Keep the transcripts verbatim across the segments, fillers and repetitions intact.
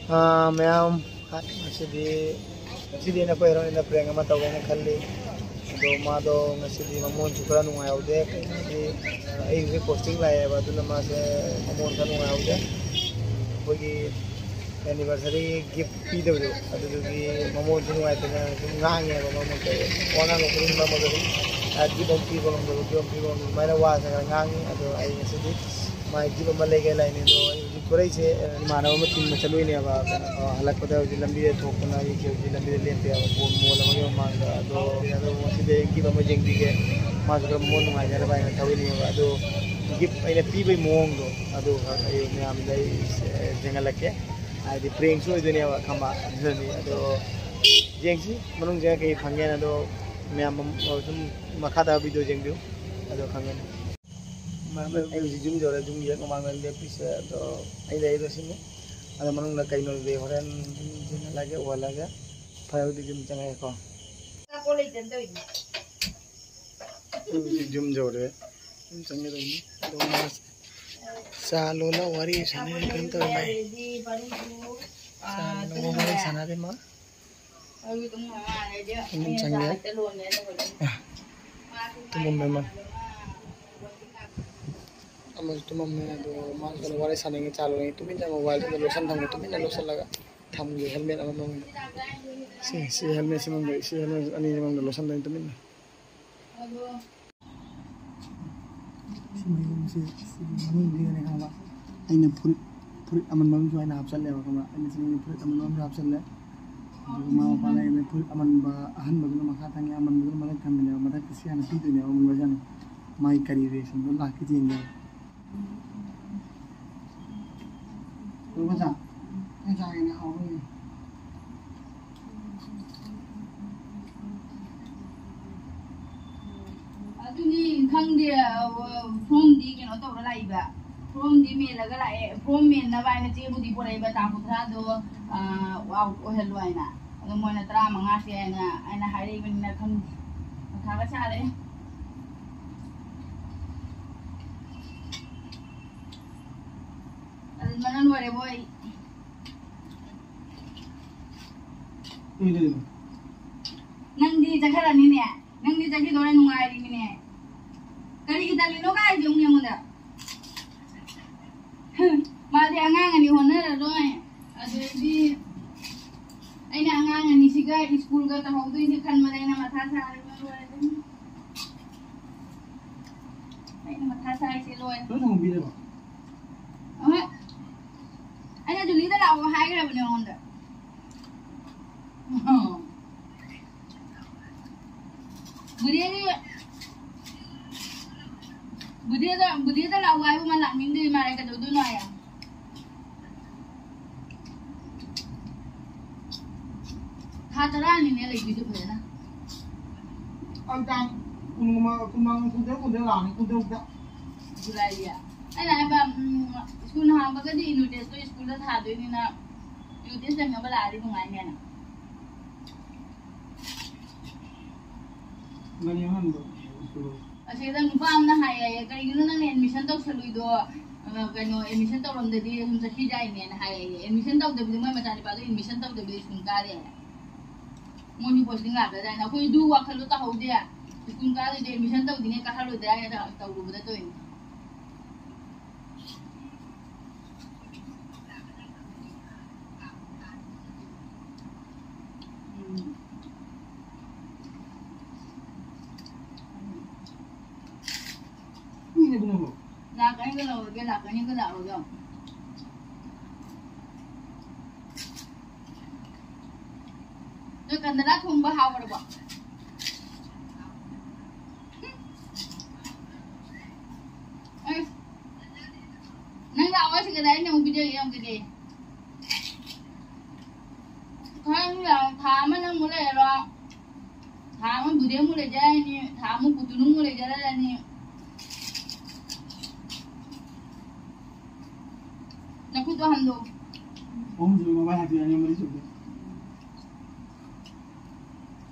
ꯑꯥ, ꯃꯌꯥꯝ, ꯉꯁꯤꯗꯤ, ꯉꯁꯤꯗꯤ ꯑꯩꯅ ꯑꯩꯈꯣꯏ ꯍꯦꯔꯣꯅꯤꯗ prank ꯑꯃ ꯇꯧꯒꯦꯅ ꯈꯜꯂꯤ꯫ ꯑꯗꯣ ꯃꯥꯗꯣ ꯉꯁꯤꯗꯤ ꯃꯃꯣꯟꯁꯨ ꯈꯔ ꯅꯨꯡꯉꯥꯏꯍꯧꯗꯦ꯫ ꯀꯩꯒꯤꯅꯣꯗꯤ, ꯑ, ꯑꯩ ꯍꯧꯖꯤꯛ posting ꯂꯥꯛꯑꯦꯕ, ꯑꯗꯨꯅ ꯃꯥꯁꯦ ꯃꯃꯣꯟ ꯈꯔ ꯅꯨꯡꯉꯥꯏꯍꯧꯗꯦ꯫ ꯑꯩꯈꯣꯏꯒꯤ anniversary gift ꯄꯤꯗꯕꯗꯣ, ꯑꯗꯨꯗꯨꯒꯤ ꯃꯃꯣꯟꯁꯨ ꯅꯨꯡꯉꯥꯏꯇꯅ ꯁꯨꯝ ꯉꯥꯡꯉꯦꯕ꯫ ꯃꯔꯛ ꯃꯔꯛꯇ ꯋꯥ ꯉꯥꯡꯕ ꯈꯨꯗꯤꯡ ꯃꯔꯛ ꯃꯔꯛꯇ ꯑꯗꯨꯝ, ꯑ, gift ꯑꯃ ꯄꯤꯕ ꯉꯝꯗꯕ, gift ꯑꯃ ꯄꯤꯕ ꯉꯝꯗꯕ, ꯑꯗꯨꯃꯥꯏꯅ ꯋꯥꯁꯦ ꯈꯔ ꯉꯥꯡꯉꯤ꯫ ꯑꯗꯣ ꯑꯩ ꯉꯁꯤꯗꯤ ꯃꯥꯏ gift ꯑꯃ ꯂꯩꯒꯦ ꯂꯥꯛꯏꯅꯦ꯫ ꯑꯗꯣ ꯑꯩ ꯍꯧꯖꯤꯛ ꯊꯣꯔꯛꯏꯁꯦ, ꯑ, ꯏꯃꯥꯟꯅꯕ ꯑꯃ ꯊꯤꯟꯕ ꯆꯠꯂꯨꯏꯅꯦꯕ꯫ ꯀꯩꯅꯣ, ꯑ, ꯍꯜꯂꯛꯄꯗ ꯍꯧꯖꯤꯛ ꯂꯝꯕꯤꯗ ꯊꯣꯛꯇꯅ ꯑꯩꯁꯦ ꯍꯧꯖꯤꯛ ꯂꯝꯕꯤꯗ ꯂꯦꯞꯄꯦꯕ, ꯄꯣꯠ mall ꯑꯃꯒꯤ ꯃꯃꯥꯡꯗ꯫ ꯑꯗꯣ, ꯑꯗꯣ ꯉꯁꯤꯗꯤ ꯑꯩ gift ꯑꯃ ꯌꯦꯡꯕꯤꯒꯦ, ꯃꯥꯁꯨ ꯈꯔ ꯃꯃꯣꯟ ꯅꯨꯡꯉꯥꯏꯅꯅꯕ ꯍꯥꯏꯅ ꯊꯧꯔꯤꯅꯦꯕ꯫ ꯑꯗꯣ gift ꯑꯩꯅ ꯄꯤꯕꯒꯤ ꯃꯑꯣꯡꯗꯣ, ꯑꯗꯨ ꯈꯛ ꯑꯩ ꯃꯌꯥꯝꯗ ꯑꯩ, ꯑ, ꯌꯦꯡꯍꯜꯂꯛꯀꯦ꯫ ꯍꯥꯏꯗꯤ prankꯁꯨ ꯑꯣꯏꯗꯣꯏꯅꯦꯕ, ꯈꯪꯕ? ꯑꯗꯨꯅꯤ꯫ ꯑꯗꯣ ꯌꯦꯡꯁꯤ ꯃꯅꯨꯡꯁꯦ ꯀꯩ ꯐꯪꯒꯦꯅ꯫ ꯑꯗꯣ ꯃꯌꯥꯝ ꯁꯨꯝ ꯃꯈꯥ ꯇꯥꯕ video ꯌꯦꯡꯕꯤꯌꯨ꯫ ꯑꯗꯣ ꯈꯪꯒꯅꯤ꯫ ꯃꯔꯝ ꯑꯩ ꯍꯧꯖꯤꯛ ꯌꯨꯝ ꯌꯧꯔꯦ, ꯌꯨꯝꯒꯤ ꯍꯦꯛ ꯃꯃꯥꯡꯗ ꯂꯦꯞꯄꯤꯁꯦ꯫ ꯑꯗꯣ ꯑꯩ ꯂꯩꯔꯤꯗꯣ ꯁꯤꯅꯤ꯫ ꯑꯗꯣ ꯃꯅꯨꯡꯗ ꯀꯩꯅꯣꯗꯤ ꯍꯣꯔꯦꯟ ꯌꯦꯡꯍꯜꯂꯒꯦ, ꯎꯍꯜꯂꯒꯦ꯫ ꯐꯔꯦ, ꯍꯧꯖꯤꯛ ꯌꯨꯝ ꯆꯪꯉꯒꯦꯀꯣ꯫ ꯑꯩ ꯍꯧꯖꯤꯛ ꯌꯨꯝ ꯌꯧꯔꯦ꯫ ꯌꯨꯝ ꯆꯪꯒꯗꯧꯅꯤ꯫ ꯑꯗꯣ ꯃꯥꯁꯦ ꯆꯥ ꯂꯣꯜꯂ ꯋꯥꯔꯤ ꯁꯥꯟꯅꯔꯤ ꯀꯩꯅꯣ ꯇꯧꯔꯤ ꯃꯥꯏ꯫ ꯆꯥ ꯂꯣꯜꯂ ꯋꯥꯔꯤ ꯁꯥꯟꯅꯔꯤ ꯃꯥ꯫ ꯏꯃꯨꯡ ꯆꯪꯉꯦ꯫ ꯑ, ꯇꯨꯝꯃꯝꯃꯦ ꯃꯥ꯫ ꯑꯃꯁꯨ ꯇꯨꯝꯃꯝꯃꯦ꯫ ꯑꯗꯣ ꯃꯥꯁꯨ ꯀꯩꯅꯣ ꯋꯥꯔꯤ ꯁꯥꯟꯅꯉꯩ ꯆꯥ ꯂꯣꯜꯂꯤ꯫ ꯇꯨꯃꯤꯟꯅ mobileꯗꯨꯗ ꯂꯣꯠꯁꯟ ꯊꯝꯒꯦ꯫ ꯇꯨꯃꯤꯟꯅ ꯂꯣꯠꯁꯜꯂꯒ ꯊꯝꯒꯦ helmet ꯑꯃꯃꯝ꯫ ꯁꯤ, ꯁꯤ helmetꯁꯤ ꯃꯅꯨꯡꯗ, ꯁꯤ helmet ꯑꯅꯤꯁꯤ ꯃꯅꯨꯡꯗ ꯂꯣꯠꯁꯟꯗꯣꯏꯅꯤ ꯇꯨꯃꯤꯟꯅ꯫ ꯁꯤ ꯃꯌꯨꯝꯁꯤ, ꯁꯤ ꯃꯅꯨꯡꯁꯤꯗꯅꯦ ꯈꯪꯕ꯫ ꯑꯩꯅ ꯐꯨꯔꯤꯠ, ꯐꯨꯔꯤꯠ ꯑꯃꯟꯕ ꯑꯃꯁꯨ ꯑꯩꯅ ꯍꯥꯞꯆꯜꯂꯦꯕ, ꯈꯪꯕ꯫ ꯑꯩꯅ ꯁꯤ ꯃꯌꯨꯝ ꯐꯨꯔꯤꯠ ꯑꯃꯟꯕ ꯑꯃꯁꯨ ꯍꯥꯞꯆꯜꯂꯦ꯫ ꯑꯗꯨꯒ ꯃꯃꯥ ꯃꯄꯥꯅ ꯑꯩꯅ ꯐꯨꯔꯤꯠ ꯑꯃꯟꯕ, ꯑꯍꯟꯕꯗꯨꯅ ꯃꯈꯥ ꯊꯝꯃꯤꯅꯦꯕ, ꯃꯊꯛꯇ ꯁꯤ ꯍꯥꯟꯅ ꯄꯤꯗꯣꯏꯅꯦꯕ, ꯑꯃꯟꯕꯁꯦ ꯍꯥꯟꯅ꯫ ꯃꯥꯒꯤ ꯀꯔꯤ reactionꯗꯣ ꯂꯥꯛꯀꯦ ꯌꯦꯡꯒꯦ꯫ ꯀꯩꯅꯣ ꯃꯆꯥ, ꯅꯪ ꯆꯥꯒꯦꯅꯦ, ꯍꯥꯎꯕꯅꯦ꯫ ꯑꯗꯨꯅꯤ ꯈꯪꯗꯦ, ꯑ, formꯗꯤ ꯀꯩꯅꯣ ꯇꯧꯔ ꯂꯥꯛꯏꯕ, formꯗꯤ ꯃꯦꯜꯂꯒ ꯂꯥꯛꯑꯦ꯫ Form ꯃꯦꯟꯅꯕ ꯍꯥꯏꯅ ꯆꯦꯕꯨꯗꯤ ꯄꯨꯔꯛꯏꯕ, ꯇꯥꯡ ꯀꯨꯟꯊ꯭ꯔꯥꯗꯣ, ꯑ, out ꯑꯣꯏꯍꯜꯂꯨ ꯍꯥꯏꯅ꯫ ꯑꯗꯣ ꯃꯣꯏꯅ ꯇꯔꯥꯃꯉꯥꯁꯦ ꯍꯥꯏꯅ ꯑꯩꯅ ꯍꯥꯏꯔꯛꯏꯕꯅꯤꯅ ꯈꯪꯗꯦ, ꯃꯊꯥꯒ ꯁꯥꯔꯦ꯫ ꯂꯣꯏꯔꯦꯕꯣ ꯑꯩ꯫ ꯀꯩ ꯂꯩꯔꯤꯅꯣ? ꯅꯪꯗꯤ ꯆꯠꯈ꯭ꯔꯅꯤꯅꯦ꯫ ꯅꯪꯗꯤ ꯆꯠꯈꯤꯗꯣꯔꯦ, ꯅꯨꯡꯉꯥꯏꯔꯤꯃꯤꯅꯦ꯫ ꯀꯔꯤꯒꯤ ꯇꯜꯂꯤꯅꯣ ꯀꯥꯏꯁꯦ ꯑꯃꯨꯛ ꯌꯦꯡꯉꯨꯗ꯫ ꯃꯥꯗꯤ ꯑꯉꯥꯡ ꯑꯅꯤ ꯍꯣꯠꯅꯔꯔꯣꯏ꯫ ꯑꯗꯨꯗꯩꯗꯤ ꯑꯩꯅ ꯑꯉꯥꯡ ꯑꯅꯤꯁꯤꯒ ꯁ꯭ꯀꯨꯜꯒ ꯇꯧꯍꯧꯗꯣꯏꯁꯦ ꯈꯟꯕꯗ ꯑꯩꯅ ꯃꯊꯥ ꯁꯥꯔꯦ ꯂꯣꯏꯔꯦ꯫ ꯑꯩꯅ ꯃꯊꯥ ꯁꯥꯏꯁꯦ ꯂꯣꯏꯔꯦ꯫ ꯂꯣꯏ ꯊꯣꯡꯕꯤꯔꯕꯣ? ꯑꯍꯣꯏ꯫ ꯑꯩꯅ ꯖꯨꯂꯤꯗ ꯂꯥꯛꯑꯣ ꯍꯥꯏꯈ꯭ꯔꯕꯅꯦ ꯃꯉꯣꯟꯗ꯫ ꯕꯨꯙꯦꯗꯤ, ꯕꯨꯙꯦꯗ, ꯕꯨꯙꯦꯗ ꯂꯥꯛꯑꯣ ꯍꯥꯏꯕ ꯑꯃ ꯂꯥꯛꯅꯤꯡꯗꯦ ꯃꯥꯔꯦ, ꯀꯩꯗꯧꯗꯣꯏꯅꯣ ꯍꯥꯏꯌꯦ? ꯊꯥ ꯇꯔꯥꯅꯤꯅꯦ ꯂꯩꯗꯣꯏꯁꯦ ꯐꯖꯅ꯫ ꯑꯩ ꯇꯥꯡ ꯀꯨꯟꯃꯉꯥ, ꯀꯨꯟꯃꯉꯥ, ꯀꯨꯟꯇꯔꯨꯛ, ꯀꯨꯟꯇꯔꯦꯠ ꯂꯥꯛꯑꯅꯤ, ꯀꯨꯟꯇꯔꯨꯛꯇ꯫ ꯖꯨꯂꯥꯏꯒꯤ꯫ ꯑꯩꯅ ꯍꯥꯏꯕ, ꯎꯝ, ꯁ꯭ꯀꯨꯜ ꯍꯥꯡꯕꯒꯗꯤ ꯏꯟꯚꯤꯇꯦꯁꯇꯣ ꯁ꯭ꯀꯨꯜꯗ ꯊꯥꯗꯣꯏꯅꯤꯅ, ꯏꯟꯚꯤꯇꯦꯁ ꯆꯪꯅꯕ ꯂꯥꯛꯑꯗꯤ ꯅꯨꯡꯉꯥꯏꯅꯦꯅ꯫ ꯒꯥꯔꯤ ꯑꯃ ꯍꯟꯕ ꯁ꯭ꯀꯨꯜ꯫ ꯑꯁꯤꯗ ꯅꯨꯄꯥ ꯑꯃꯅ ꯍꯥꯏꯌꯦ, "ꯀꯩꯒꯤꯅꯣ ꯅꯪꯅ ꯑꯦꯗꯃꯤꯁꯟ ꯇꯧꯁꯜꯂꯨꯏꯗꯣ? ꯑ, ꯀꯩꯅꯣ, ꯑꯦꯗꯃꯤꯁꯟ ꯇꯧꯔꯝꯗꯗꯤ ꯑꯗꯨꯝ ꯆꯠꯈꯤ ꯌꯥꯏꯅꯦꯅ" ꯍꯥꯏꯌꯦ꯫ ꯑꯦꯗꯃꯤꯁꯟ ꯇꯧꯗꯕꯤꯗ, ꯃꯣꯏ ꯃꯆꯥꯅꯨꯄꯥꯗꯣ ꯑꯦꯗꯃꯤꯁꯟ ꯇꯧꯗꯕꯤꯗ ꯁ꯭ꯀꯨꯜ ꯀꯥꯔꯦ ꯍꯥꯏꯌꯦ꯫ ꯃꯣꯏꯁꯨ ꯄꯣꯁꯇꯤꯡ ꯂꯥꯛꯀꯗ꯭ꯔꯥ ꯍꯥꯏꯅ꯫ ꯑꯩꯈꯣꯏ ꯑꯗꯨ ꯋꯥꯈꯜꯗꯣ ꯇꯧꯍꯧꯗꯦ꯫ ꯁ꯭ꯀꯨꯜ ꯀꯥꯗꯣꯏꯗꯤ ꯑꯦꯗꯃꯤꯁꯟ ꯇꯧꯗ꯭ꯔꯤꯉꯩ ꯀꯥꯍꯜꯂꯣꯏꯗ꯭ꯔꯥ ꯍꯥꯏꯅ ꯇꯧꯔꯨꯕꯗ ꯇꯧꯔꯤꯅꯤ꯫ ꯎꯝ꯫ ꯂꯥꯛꯀꯅꯤꯒ ꯂꯧꯔꯒꯦ, ꯂꯥꯛꯀꯅꯤꯒ ꯂꯥꯛꯑꯣꯒ꯫ ꯅꯣꯏ ꯀꯟꯗꯂꯥ ꯊꯣꯡꯕ ꯍꯥꯎꯈ꯭ꯔꯕꯣ? ꯑꯁ, ꯅꯪ ꯂꯥꯛꯑꯣ ꯁꯤꯗ, ꯑꯩꯅ ꯑꯃꯨꯛ ꯄꯤꯖꯒꯦ, ꯌꯥꯝ ꯀꯩꯀꯩ꯫ ꯈꯪꯗꯦ, ꯊꯥ ꯑꯃ ꯅꯪ ꯑꯃꯨꯛ ꯂꯩꯔꯔꯣ꯫ ꯊꯥ ꯑꯃ ꯕꯨꯗꯤ ꯑꯃꯨꯛ ꯂꯩꯖꯔꯅꯤ, ꯊꯥ ꯑꯃ ꯄꯨꯇꯨꯅ ꯑꯃꯨꯛ ꯂꯩꯖꯔꯅꯤ꯫ ꯅꯈꯨꯠꯇꯣ ꯍꯟꯗꯣꯛꯑꯣ꯫ ꯑꯍꯨꯝꯁꯨꯕ ꯃꯕꯥꯏ ꯍꯥꯞꯄꯤꯔꯅꯤ, ꯃꯔꯤ ꯁꯨꯕꯗ꯫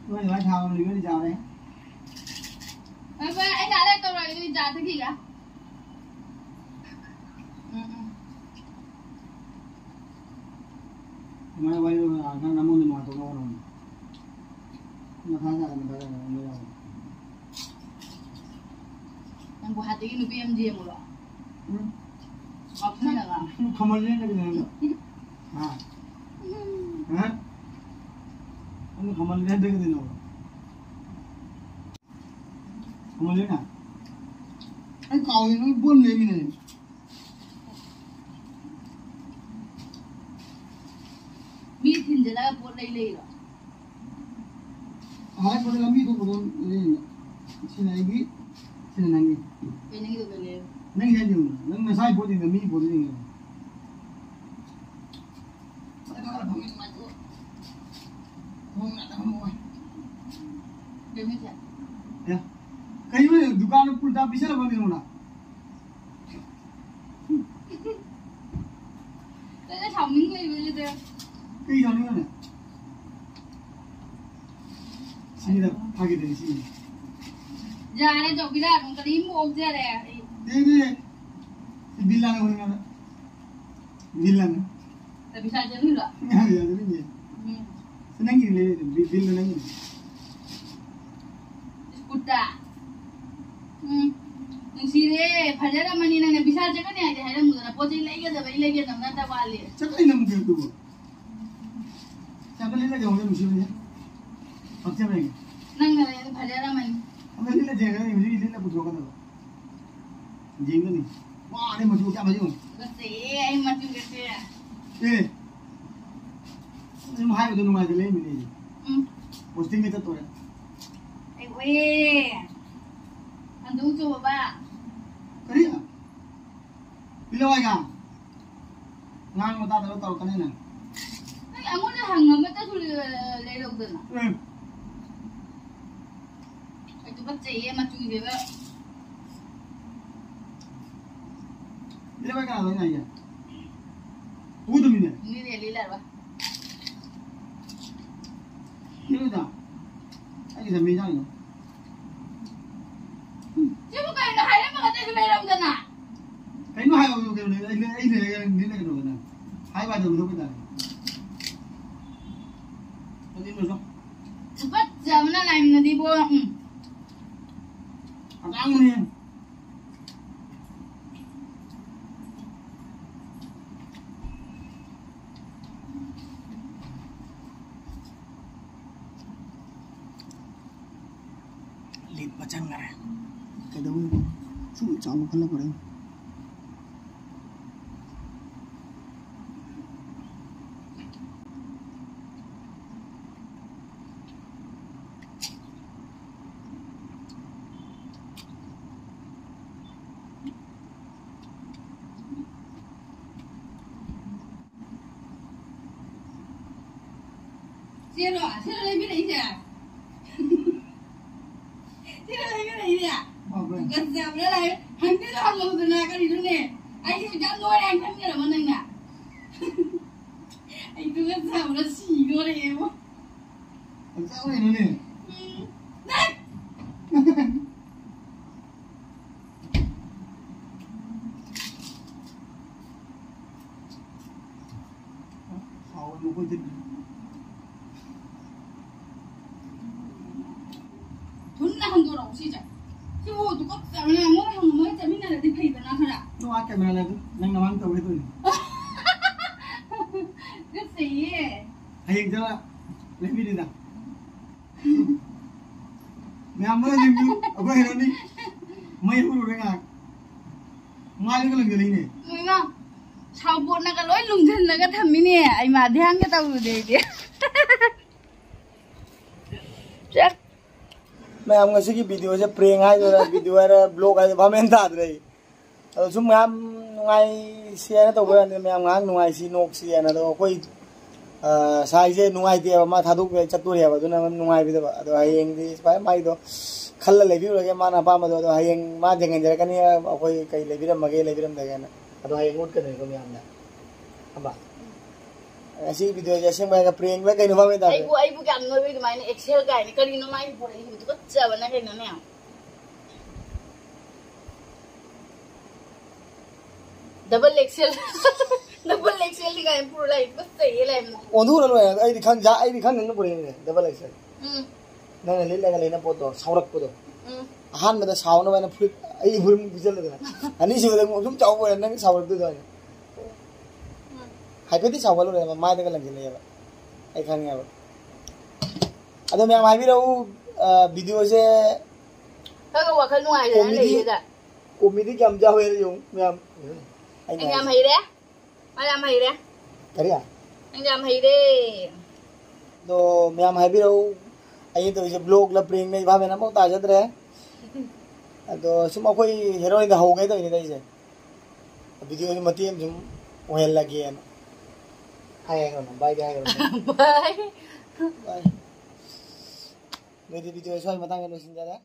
ꯅꯣꯏ ꯑꯗꯨꯃꯥꯏꯅ ꯊꯥ ꯑꯃ ꯂꯩꯕꯗꯤ ꯌꯥꯔꯦ꯫ ꯍꯣꯏ, ꯍꯣꯏ, ꯑꯩ ꯉꯥꯏꯍꯥꯛ ꯂꯩꯔ ꯇꯧꯔꯛꯑꯒꯦ, ꯑꯗꯨꯗꯤ ꯆꯥ ꯊꯛꯈꯤꯒꯦ꯫ ꯎꯝ, ꯎꯝ꯫ ꯅꯪ ꯅꯃꯣꯟꯗ ꯅꯨꯡꯉꯥꯏꯇꯧꯅ ꯍꯣꯠꯅꯧꯅꯦ꯫ ꯃꯊꯥ ꯁꯥꯔꯦ, ꯃꯊꯥ ꯁꯥꯔꯦ, ꯅꯪ ꯌꯥꯎꯔꯦ꯫ ꯅꯪ ꯒꯨꯋꯥꯍꯥꯇꯤꯒꯤ ꯅꯨꯄꯤ ꯑꯃ ꯌꯦꯡꯉꯨꯔꯣ? ꯎꯝ꯫ ꯉꯥꯎꯁꯟꯅꯕ꯫ ꯎꯝ, ꯈꯃꯜꯂꯦ ꯅꯪꯒꯤꯗꯣ ꯅꯪꯗꯣ꯫ ꯍꯥ? ꯎꯝ꯫ ꯍꯥ? ꯅꯪꯗꯣ ꯈꯃꯜꯂꯦ ꯍꯟꯗꯛꯀꯤꯗꯤ ꯅꯪ꯫ ꯈꯃꯜꯂꯦꯅ꯫ ꯑꯩ ꯀꯥꯎꯏ ꯅꯪ ꯄꯣꯠ ꯑꯃ ꯂꯩꯃꯤꯟꯅꯩ꯫ ꯃꯤ ꯊꯤꯟꯖꯤꯜꯂꯒ ꯄꯣꯠ ꯂꯩ ꯂꯩꯔꯣ? ꯍꯥꯏꯔꯛꯄꯗ ꯂꯝꯕꯤ ꯊꯣꯛꯄꯗ ꯂꯩꯔꯤꯅꯦ꯫ ꯁꯤꯅ ꯑꯩꯒꯤ, ꯁꯤꯅ ꯅꯪꯒꯤ꯫ ꯀꯩ ꯅꯪꯒꯤꯗꯣ ꯀꯩ ꯂꯩ? ꯅꯪꯒꯤ ꯍꯥꯏꯗꯤ ꯅꯪ ꯅꯁꯥꯒꯤ ꯄꯣꯠ ꯌꯦꯡꯉ ꯃꯤꯒꯤ ꯄꯣꯠ ꯌꯦꯡꯉ꯫ ꯀꯩꯅꯣꯁꯦ? ꯑꯦ, ꯀꯩꯅꯣ ꯗꯨꯀꯥꯟꯗ ꯄꯨꯜꯇꯥ ꯄꯤꯁꯜꯂꯕ ꯅꯉꯣꯟꯗ? ꯅꯪꯅ ꯁꯥꯎꯅꯤꯡ ꯂꯩꯕꯁꯤꯗ꯫ ꯀꯩ ꯁꯥꯎꯅꯤꯡꯉꯤꯅꯣ? ꯁꯤꯅꯤꯗ ꯐꯥꯒꯤꯗꯅꯤ ꯁꯤꯅꯤ꯫ ꯌꯥꯔꯦ ꯆꯧꯀꯤꯗꯥꯔ, ꯑꯗꯨꯝ ꯀꯔꯤꯝ ꯑꯣꯛꯆꯔꯦ ꯑꯩ꯫ ꯅꯦ, ꯅꯦ꯫ ꯁꯤ ꯕꯤꯜ ꯂꯥꯡꯉꯛꯄꯅꯤ ꯃꯥꯅ꯫ ꯕꯤꯜ ꯂꯥꯡꯉꯛ꯫ ꯅꯪ ꯄꯩꯁꯥ ꯆꯠꯂꯤꯔꯣ? ꯌꯥꯔꯦ, ꯌꯥꯔꯦ, ꯅꯪꯒꯤ꯫ ꯎꯝ꯫ ꯁꯤ ꯅꯪꯒꯤ ꯂꯩ, ꯕꯤꯜ, ꯕꯤꯜ ꯅꯪꯒꯤ꯫ ꯀꯨꯠꯇꯥ꯫ ꯎꯝ꯫ ꯅꯨꯡꯁꯤꯔꯦ, ꯐꯖꯔꯝꯃꯅꯤ꯫ ꯅꯪꯅ ꯕꯤꯁꯥꯜ ꯆꯠꯀꯅꯤ ꯍꯥꯏꯗꯤ ꯍꯥꯏꯔꯝꯃꯨꯗꯅ, ꯄꯣꯠ ꯆꯩ ꯂꯩꯒꯗꯕ, ꯑꯩ ꯂꯩꯒꯗꯕ ꯅꯠꯇ ꯋꯥꯠꯂꯤ꯫ ꯆꯠꯀꯅꯤ ꯅꯪ ꯀꯩꯅꯣꯗꯨꯕꯨ꯫ ꯆꯠꯀꯅꯤ ꯅꯪ ꯀꯩꯅꯣꯗ ꯅꯨꯡꯁꯤꯕꯅꯦ꯫ ꯄꯛꯆꯕꯅꯦ꯫ ꯅꯪꯅ ꯂꯩꯔꯗꯤ ꯐꯖꯔꯝꯃꯅꯤ꯫ ꯑꯗ ꯂꯤꯠꯂ ꯌꯦꯡꯒꯅꯤ, ꯍꯧꯖꯤꯛ ꯂꯤꯠꯂ ꯄꯨꯊꯣꯛꯀꯗꯕ꯫ ꯌꯦꯡꯒꯅꯤ꯫ ꯋꯥꯔꯦ, ꯃꯆꯨ ꯀꯌꯥ ꯐꯖꯩ ꯌꯦꯡꯉꯨ꯫ ꯐꯖꯩꯌꯦ, ꯑꯩ ꯃꯆꯨꯒꯁꯦ꯫ ꯑꯦ꯫ ꯑꯗꯨꯝ ꯍꯥꯏꯕꯗꯣ ꯅꯨꯡꯉꯥꯏꯇ ꯂꯩꯔꯝꯃꯤꯅꯦ ꯑꯩꯁꯦ꯫ ꯎꯝ꯫ ꯄꯣꯁꯇꯤꯡꯒ ꯆꯠꯇꯣꯔꯦ꯫ ꯑꯩ ꯍꯣꯏꯌꯦ꯫ ꯍꯟꯗꯣꯛ ꯆꯣꯕ꯫ ꯀꯔꯤ? ꯄꯤꯂꯋꯥꯏꯒ? ꯉꯥꯡꯕ ꯇꯥꯗꯕ ꯇꯧꯔꯛꯀꯅꯤ ꯅꯪ꯫ ꯅꯪ ꯑꯩꯉꯣꯟꯗ ꯍꯪꯉꯝꯕꯇꯁꯨ ꯂꯩꯔꯧꯗꯅ꯫ ꯎꯝ꯫ ꯑꯩ ꯇꯨꯀꯠꯆꯩꯌꯦ ꯃꯆꯨꯁꯤꯒ꯫ ꯄꯤꯂꯋꯥꯏ ꯀꯅꯥꯗ ꯑꯩꯅ ꯍꯥꯏꯒꯦ? ꯎꯗꯃꯤꯅꯦ꯫ ꯃꯤꯅꯦ ꯂꯤꯂꯥꯔꯕ? ꯄꯤꯂꯋꯥꯏꯗ꯫ ꯑꯩꯒꯤ ꯁꯝꯃꯤ ꯆꯥꯡꯅꯣ꯫ ꯁꯤꯕꯨ ꯀꯩꯅꯣ ꯍꯥꯏꯔꯝꯃꯒ ꯑꯇꯩꯁꯨ ꯂꯩꯔꯝꯗꯅ? ꯀꯩꯅꯣ ꯍꯥꯏꯕꯕꯨ ꯀꯩꯅꯣ ꯂꯩ-, ꯑꯩ ꯂꯩ-, ꯑꯩ ꯂꯩꯔꯒ ꯅꯪ ꯂꯤꯠꯂꯒ ꯀꯩꯗꯧꯕ ꯅꯪ? ꯍꯥꯏꯕ ꯍꯥꯏꯗꯕ ꯃꯊꯧ ꯀꯩ ꯇꯥꯒꯦ? ꯎꯝ꯫ ꯑꯇꯥꯡꯕꯅꯦ꯫ ꯂꯤꯠ ꯃꯆꯪꯈꯔꯦ꯫ ꯀꯩꯗꯧꯅꯤ? ꯁꯨꯝ ꯆꯥꯎꯅ ꯈꯜꯂꯛꯄꯅꯦ꯫ ꯁꯤꯔꯣ? ꯁꯤꯔꯣ ꯂꯩꯕꯤꯔꯛꯏꯁꯦ? ꯁꯤꯔꯣ ꯂꯩꯕꯤꯔꯛꯏꯁꯦ? ꯃꯥꯕ꯭ꯔꯣ? ꯒꯖꯕ꯭ꯔꯥ ꯂꯩ-, ꯍꯪꯗꯦꯗꯣ ꯍꯪꯍꯧꯗꯅ ꯀꯔꯤꯅꯣꯅꯦ? ꯑꯩꯁꯦ ꯌꯥꯝ ꯅꯣꯏꯔꯦ ꯍꯥꯏꯅ ꯈꯟꯈ꯭ꯔꯕ ꯅꯪꯅ? ꯑꯩ ꯒꯖꯕ꯭ꯔꯥ ꯁꯤꯗꯣꯔꯦꯕꯣ꯫ ꯌꯥꯝ ꯆꯥꯎꯔꯦꯅꯦ꯫ ꯎꯝ꯫ ꯅꯪ! ꯍꯥꯎꯋꯦ ꯃꯈꯣꯏꯗꯤ꯫ ꯊꯨꯅ ꯍꯟꯗꯣꯔꯛꯑꯣ ꯁꯤꯁꯦ꯫ ꯁꯤꯕꯨ ꯇꯨꯀꯠꯆꯕꯅ ꯃꯣꯏ ꯍꯪꯉ ꯃꯣꯏ ꯆꯠꯃꯤꯟꯅꯔꯗꯤ ꯐꯩꯗꯅ ꯈꯔ꯫ ꯅꯪ ꯑꯥ camera ꯂꯩ ꯑꯗꯨ ꯅꯪ ꯅꯃꯥꯡ ꯇꯧꯒꯦ ꯇꯧꯔꯤꯅꯤ꯫ ꯇꯨꯀꯠꯆꯩꯌꯦ꯫ ꯍꯌꯦꯡ ꯆꯠꯂ ꯂꯩꯕꯤꯔꯤꯗ꯫ ꯃꯌꯥꯝ ꯃꯔꯛ ꯌꯦꯡꯕꯤꯌꯨ, ꯑꯩꯈꯣꯏ ꯍꯩꯔꯣꯅꯤ꯫ ꯃꯩ ꯍꯧꯔꯨꯔꯦ ꯉꯥꯏꯍꯥꯛ꯫ ꯃꯥꯏꯗꯒ ꯂꯪꯁꯤꯜꯂꯛꯏꯅꯦ꯫ ꯏꯃꯥ, ꯁꯥꯎꯕꯣꯠꯅꯒ ꯂꯣꯏ ꯂꯨꯝꯁꯤꯜꯂꯒ ꯊꯝꯃꯤꯅꯦ꯫ ꯑꯩꯃꯥ, ꯙ꯭ꯌꯥꯟꯒ ꯇꯧꯔꯨꯗꯦ ꯑꯩꯗꯤ꯫ ꯆꯠ꯫ ꯃꯌꯥꯝ ꯉꯁꯤꯒꯤ videoꯁꯦ prank ꯍꯥꯏꯗꯣꯏꯔꯥ, video ꯍꯥꯏꯔ, vlog ꯍꯥꯏꯗꯣꯏꯔꯥ, ꯚꯥꯞ ꯃꯦꯟ ꯇꯥꯗ꯭ꯔꯦ ꯑꯩ꯫ ꯑꯗꯣ ꯁꯨꯝ ꯃꯌꯥꯝ ꯅꯨꯡꯉꯥꯏꯁꯤ ꯍꯥꯏꯅ ꯇꯧꯕ ꯌꯥꯅꯤ, ꯃꯌꯥꯝ ꯉꯥꯏꯍꯥꯛ ꯅꯨꯡꯉꯥꯏꯁꯤ, ꯅꯣꯛꯁꯤ ꯍꯥꯏꯅ꯫ ꯑꯗꯣ ꯑꯩꯈꯣꯏ, ꯑ, ꯁꯥꯏꯁꯦ ꯅꯨꯡꯉꯥꯏꯇꯦꯕ, ꯃꯥ ꯊꯥꯗꯣꯛꯄ ꯆꯠꯇꯣꯔꯦꯕ, ꯑꯗꯨꯅ ꯅꯨꯡꯉꯥꯏꯕꯤꯗꯕ꯫ ꯑꯗꯣ ꯍꯌꯦꯡꯗꯤ ꯁꯨꯃꯥꯏꯅ ꯃꯥꯏꯗꯣ ꯈꯜꯂ ꯂꯩꯕꯤꯔꯨꯔꯒꯦ, ꯃꯥꯅ ꯑꯄꯥꯝꯕꯗꯣ꯫ ꯑꯗꯣ ꯍꯌꯦꯡ ꯃꯥ ꯊꯦꯡꯍꯟꯖꯔꯛꯀꯅꯤ, ꯑꯩꯈꯣꯏ ꯀꯩ ꯂꯩꯕꯤꯔꯝꯃꯒꯦ, ꯂꯩꯕꯤꯔꯝꯗꯒꯦꯅ꯫ ꯑꯗꯣ ꯍꯌꯦꯡ ꯎꯠꯀꯗꯣꯏꯅꯤꯀꯣ ꯃꯌꯥꯝꯅ꯫ ꯑꯝꯕ, ꯉꯁꯤ videoꯁꯦ ꯑꯁꯦꯡꯕ ꯍꯥꯏꯔꯒ prankꯂ ꯀꯩꯅꯣ ꯚꯥꯞ ꯃꯦꯟ ꯇꯥꯗ꯭ꯔꯦ꯫ ꯑꯩꯕꯨ, ꯑꯩꯕꯨ ꯀꯌꯥꯝ ꯅꯣꯏꯕ ꯑꯗꯨꯃꯥꯏꯅ ꯑꯦꯛꯁꯦꯜ ꯀꯥꯏꯅ ꯀꯔꯤꯅꯣ ꯃꯥꯏ ꯄꯨꯔꯛꯏꯁꯤꯕꯨ? ꯇꯨꯀꯠꯆꯕꯅ ꯀꯩꯅꯣꯅꯦ꯫ Double XL꯫ Double XL ꯗꯤ ꯀꯥꯏꯅ ꯄꯨꯔ ꯂꯥꯛꯏ, ꯇꯨꯀꯠꯆꯩꯌꯦ ꯂꯥꯏꯃ꯫ ꯑꯣꯟꯊꯣꯛꯅ ꯂꯣꯏꯔꯦ꯫ ꯑꯩꯗꯤ ꯈꯪ-, ꯑꯩꯗꯤ ꯈꯪꯗꯅ ꯄꯨꯔꯛꯏꯅꯦ, double XL꯫ ꯎꯝ꯫ ꯅꯪꯅ ꯂꯤꯠꯂꯒ ꯂꯩꯅ ꯄꯣꯠꯇꯣ ꯁꯥꯎꯔꯛꯄꯗꯣ꯫ ꯎꯝ ꯑꯍꯥꯟꯕꯗ ꯁꯥꯎꯅꯕ ꯍꯥꯏꯅ ꯐꯨꯔꯤꯠ ꯑꯩ ꯐꯨꯔꯤꯠ ꯄꯤꯁꯜꯂꯗꯅ, ꯑꯅꯤꯁꯨꯕꯗ ꯑꯃꯨꯛ ꯁꯨꯝ ꯆꯥꯎꯕ ꯑꯣꯏꯔꯦ ꯅꯪ ꯁꯥꯎꯔꯛꯇꯣꯏꯗꯣ ꯍꯥꯏꯅ꯫ ꯎꯝ ꯍꯥꯏꯐꯦꯠꯇꯤ ꯁꯥꯎꯒꯠꯂꯨꯔꯦꯕ, ꯃꯥꯏꯗꯒ ꯂꯪꯁꯤꯜꯂꯛꯑꯦꯕ꯫ ꯑꯩ ꯈꯪꯉꯦꯕ꯫ ꯑꯗꯣ ꯃꯌꯥꯝ ꯍꯥꯏꯕꯤꯔꯛꯎ, ꯚꯤꯗꯤꯑꯣꯁꯦ ꯈꯔ ꯋꯥꯈꯜ ꯅꯨꯡꯉꯥꯏꯗꯅ Comedy. ꯂꯩꯌꯦꯗ꯫ ꯀꯣꯃꯦꯗꯤ ꯀꯌꯥꯝ ꯌꯥꯎꯋꯦ ꯌꯦꯡꯉꯨ ꯃꯌꯥꯝ꯫ ꯑꯩꯅ ꯅꯪ ꯌꯥꯝ ꯍꯥꯏꯁꯦ꯫ ꯍꯩꯔꯦ꯫ ꯃꯥ ꯌꯥꯝ ꯍꯩꯔꯦ꯫ ꯀꯔꯤ? ꯅꯪ ꯌꯥꯝ ꯍꯩꯔꯦ꯫ ꯑꯗꯣ ꯃꯌꯥꯝ ꯍꯥꯏꯕꯤꯔꯛꯎ, ꯑꯩꯅ ꯇꯧꯔꯤꯁꯦ ꯕ꯭ꯂꯣꯒꯂ ꯄ꯭ꯔꯦꯡꯅ ꯏꯚꯥ ꯃꯦꯟ ꯑꯃꯐꯥꯎ ꯇꯥꯖꯗ꯭ꯔꯦ꯫ ꯑꯗꯣ ꯁꯨꯝ ꯑꯩꯈꯣꯏ ꯍꯦꯔꯣꯏꯟꯗ ꯍꯧꯒꯦ ꯇꯧꯔꯤꯅꯤꯗ ꯑꯩꯁꯦ꯫ ꯚꯤꯗꯤꯑꯣꯁꯦ ꯃꯇꯦꯛ ꯑꯃ ꯁꯨꯝ ꯑꯣꯏꯍꯜꯂꯒꯦꯅ꯫ ꯍꯥꯏꯈ꯭ꯔꯣ ꯅꯪ, ꯕꯥꯏꯗꯤ ꯍꯥꯏꯈ꯭ꯔꯣ ꯅꯪ꯫ ꯕꯥꯏ꯫ ꯕꯥꯏ꯫ ꯅꯣꯏꯗꯤ ꯚꯤꯗꯤꯑꯣ ꯁ꯭ꯋꯥꯏ ꯃꯇꯥꯡꯗ ꯂꯣꯏꯁꯤꯟꯖꯔꯦ꯫